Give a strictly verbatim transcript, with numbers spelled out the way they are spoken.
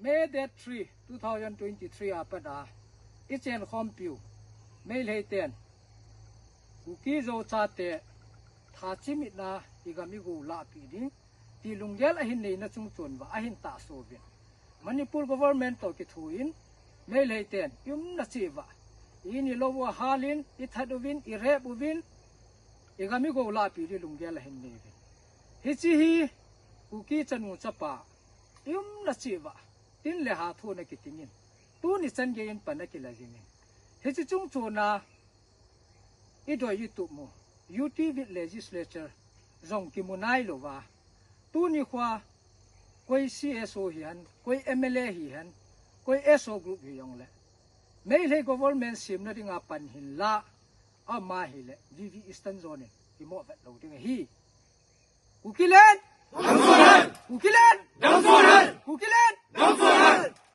May date three, two thousand twenty-three a pat a i chenkhompiu Meitei ten Kuki Zo chate tha chimitna i gam i go lahpeh ding ti lunggel ahin neina chungchon uva ahin tahsa uvin, Manipur government toh kithoin Meitei ten i umna cheh uva, i in i lou u ahalin, i that uvin, i rep uvin, i gam i go lahpeh ding lunggel ahin nei uvin. Hiche hi Kuki chanu chapa i umna cheh uva tin le hatho na kitingin, tuni chan geiyin pan akila jingin, hiche chungchon a i doi i tup u, U T with legislature jong kimu nailouva, tuni khoa koi C S O hihen, koi M L A hihen, koi S O group hijongle, Meitei government semna dinga pan hinla, ama hile V V Eastern Zone in kimoh vet lou ding ahi. Kukiland! Kukiland! Kukiland!